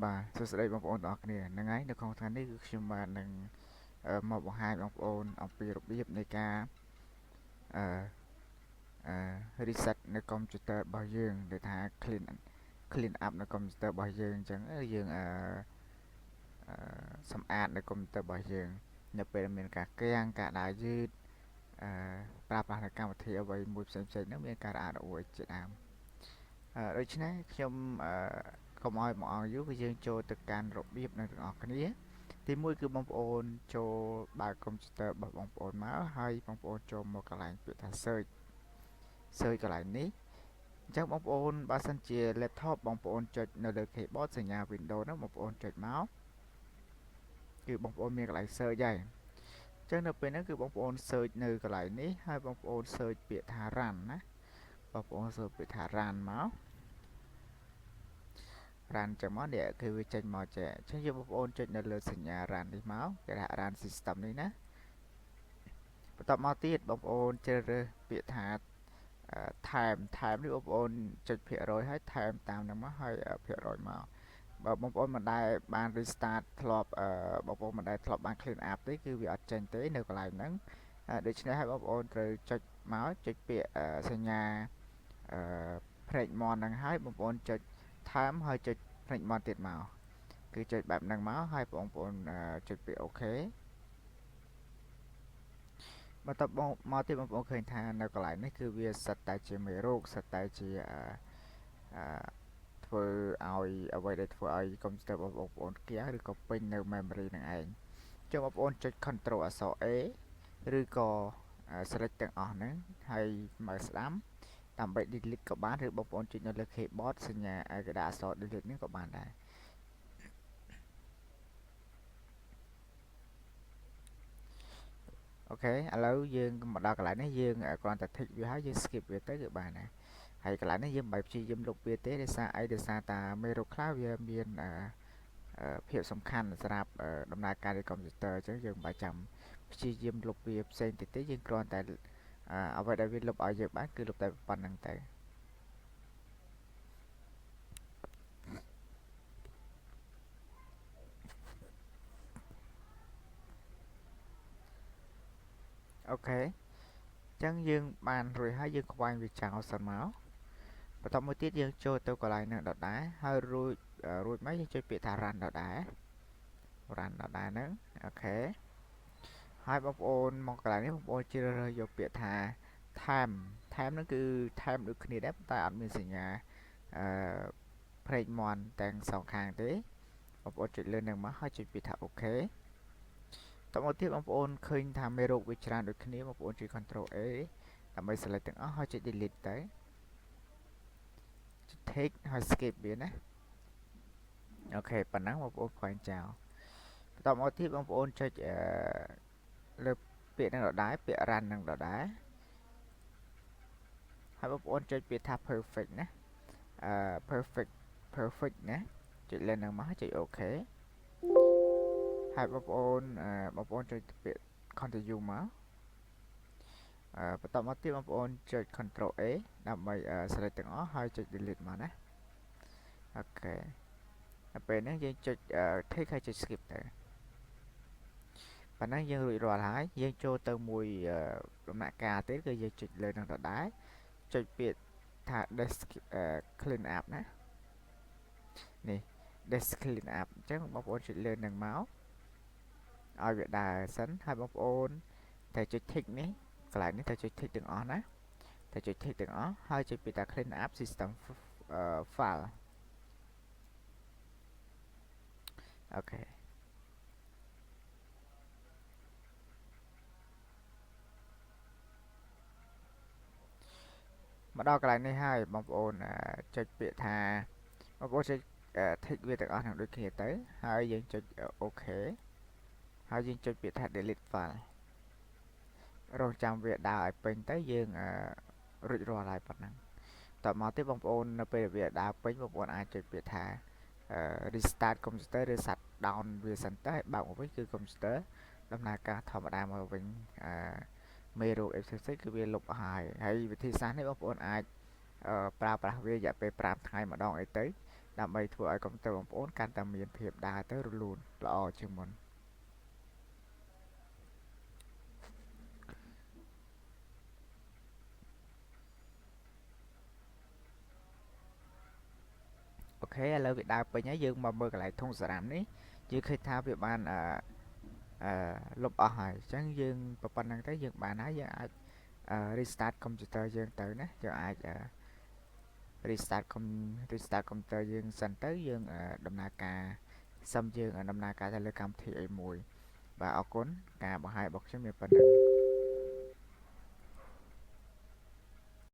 បាទសួស្តីបងប្អូនទាំងអស់គ្នាហ្នឹងហើយនៅក្នុងថ្ងៃនេះគឺខ្ញុំបាទនឹងមកបង្ហាញបងប្អូនអំពីរបៀបនៃការអឺអឺ reset នៅកុំព្យូទ័ររបស់យើងដែលថា clean up នៅកុំព្យូទ័ររបស់យើងអញ្ចឹងយើងអឺសម្អាតនៅកុំព្យូទ័ររបស់យើងនៅពេលមានការគាំងការដើរយឺតអឺប្រើប្រាស់នៅកម្មវិធីអ្វីមួយផ្សេងផ្សេងហ្នឹងមានការរអាក់រអួលជាដើមដូច្នេះខ្ញុំអឺកុំឲ្យមកអង្គយូរគឺយើងចូលទៅកាន់របៀបនឹងទាំងអស់គ្នាទីមួយគឺបងប្អូនចូលបើកកុំព្យូទ័ររបស់បងប្អូនមកហើយបងប្អូនចូលមកកន្លែងពាក្យថា search កន្លែងនេះអញ្ចឹងបងប្អូនបើសិនជា laptop បងប្អូនចុចនៅលើ keyboard សញ្ញា Windows ហ្នឹងបងប្អូនចុចមកគឺបងប្អូនមានកន្លែង search ហើយអញ្ចឹងនៅពេលហ្នឹងគឺបងប្អូន search នៅកន្លែងនេះហើយបងប្អូន search ពាក្យថា run ណាបងប្អូន search ពាក្យថា run មក run ចឹងមកនេះគឺវាចេញមកចេះអញ្ចឹងយើងបងប្អូនចុចនៅលើសញ្ញា run នេះមកគេថា run system នេះណាបន្ទាប់មកទៀតបងប្អូនជ្រើសរើសពាក្យថាថែមថែមនេះបងប្អូនចុចភាគរយហើយថែមតាមហ្នឹងមកហើយភាគរយមកបើបងប្អូនមិនដែលបាន restart ធ្លាប់បងប្អូនមិនដែលធ្លាប់បាន clean up ទេគឺវាអត់ចេញទេនៅកន្លែងហ្នឹងដូច្នេះហើយបងប្អូនត្រូវចុចមកចុចពាក្យសញ្ញាអឺភ្នែកមន់ហ្នឹងហើយបងប្អូនចុចថែមហើយចុចភ្នែកមន់ទៀតមកគឺចុចបែបហ្នឹងមកហើយបងប្អូនចុចពាក្យ OK បន្ទាប់មកទៀតបងប្អូនឃើញថានៅកន្លែងនេះគឺវាសិតតែជាមេរោគសិតតែជាអឺធ្វើឲ្យអ្វីដែលធ្វើឲ្យកុំព្យូទ័ររបស់បងប្អូនគាំងឬក៏ពេញនៅ memory នឹងឯងចុះបងប្អូនចុច Control អក្សរ A ឬក៏ select ទាំងអស់ហ្នឹងហើយមកស្ដាំដើម្បី delete ក៏បានឬបងប្អូនចុចនៅលើ keyboard សញ្ញាកដាអក្សរ delete នេះក៏បានដែរ OK ឥឡូវយើងមកដល់កន្លែងនេះយើងគ្រាន់តែ tick វាហើយយើង skip វាទៅគឺបានដែរហើយកន្លែងនេះយើងមិនបាច់ព្យាយាមលុបវាទេដោយសារអីដោយសារតាមេរោគខ្លះវាមានភាពសំខាន់សម្រាប់ដំណើរការនៃកុំព្យូទ័រអញ្ចឹងយើងមិនបាច់ចាំព្យាយាមលុបវាផ្សេងទៀតទេយើងគ្រាន់តែអ្វីដែលវាលុបឲ្យយើងបានគឺលុបតែប៉ុណ្្នឹងទៅ OK អញ្ចឹងយើងបានរួចហើយយើងខ្វែងវាចោលសិនមកបន្ទាប់មួយទៀតយើងចូលទៅកន្លែងនឹងដដែលហើយរួចរួចមកយើងចុចពាក្យថា run ដដែល run ដដែលហ្នឹង OK ហើយបងប្អូនមកកន្លែងនេះបងប្អូនជ្រើសរើសយកពាក្យថាថែមថែមហ្នឹងគឺថែមដូចគ្នាដែរតែអត់មានសញ្ញាអឺភ្នែកមន់ទាំងសងខាងទេបងប្អូនចុចលើនឹងមកហើយចុចពាក្យថា OK តមកទៀតបងប្អូនឃើញថាមេរោគវាច្រើនដូចគ្នាបងប្អូនចុច Ctrl A ដើម្បី select ទាំងអស់ហើយចុច delete ទៅចុច tick ហើយ skip វាណា OK ប៉ុណ្ណឹងបងប្អូនខ្វែងចោលបន្តមកទៀតបងប្អូនចុចអឺលើពាក្យនឹងដដែលពាក្យ run នឹងដដែលហើយបងប្អូនចុចពាក្យថា perfect ណាអឺ perfect perfect ណាចុចលើនឹងមកចុច OK ហើយបងប្អូនបងប្អូនចុចពាក្យ continue មកអឺបន្តមកទៀតបងប្អូនចុច Ctrl A ដើម្បី select ទាំងអស់ហើយចុច delete មកណា OK ដល់ពេលហ្នឹងយើងចុច tick ហើយចុច skip ទៅប៉ុណ្ណឹងយើងរួចរាល់ហើយយើងចូលទៅមួយដំណាក់កាលទៀតគឺយើងចុចលើនឹងដដែលចុចពាក្យថា disk clean up ណានេះ disk clean up អញ្ចឹងបងប្អូនចុចលើនឹងមកឲ្យវាដើរសិនហើយបងប្អូនត្រូវចុច tick នេះកន្លែងនេះត្រូវចុច tick ទាំងអស់ណាត្រូវចុច tick ទាំងអស់ហើយចុចពាក្យថា clean up system file OK មកដល់កន្លែងនេះហើយបងប្អូនចុចពាក្យថាបងប្អូនចុច tick វាទាំងអស់នឹងដូចគ្នាទៅហើយយើងចុច OK ហើយយើងចុចពាក្យថា delete file រងចាំវាដើរឲ្យពេញទៅយើងរួចរាល់ហើយប៉ុណ្ណឹងតមកទៀតបងប្អូននៅពេលវាដើរពេញបងប្អូនអាចចុចពាក្យថា restart computer ឬ shut down វាសិនទៅហើយបើកមកវិញគឺ computer ដំណើរការធម្មតាមកវិញអឺមេរោគអីផ្សេងៗគឺវាលុបហើយហើយវិធីសាស្ត្រនេះបងប្អូនអាចប្រើប្រាស់វារយៈពេល5ថ្ងៃម្ដងអីទៅ ដើម្បីធ្វើឲ្យកុំព្យូទ័របងប្អូនកាន់តែមានភាពដើរទៅរលូនល្អជាងមុន។ OK ឥឡូវវាដើរពេញហើយយើងមកមើលកន្លែងធុងសារ៉ាំនេះយើងឃើញថាវាបានអឺអឺលុបអស់ហើយអញ្ចឹងយើងប៉ុណ្្នឹងទៅយើងបានហើយយើងអាច restart computer យើងទៅណាយើងអាច restart computer យើងសិនទៅយើងដំណើរការសិមយើងដំណើរការទៅលើកម្មវិធីអីមួយបាទអរគុណការបង្ហាញរបស់ខ្ញុំមានប៉ុណ្្នឹង។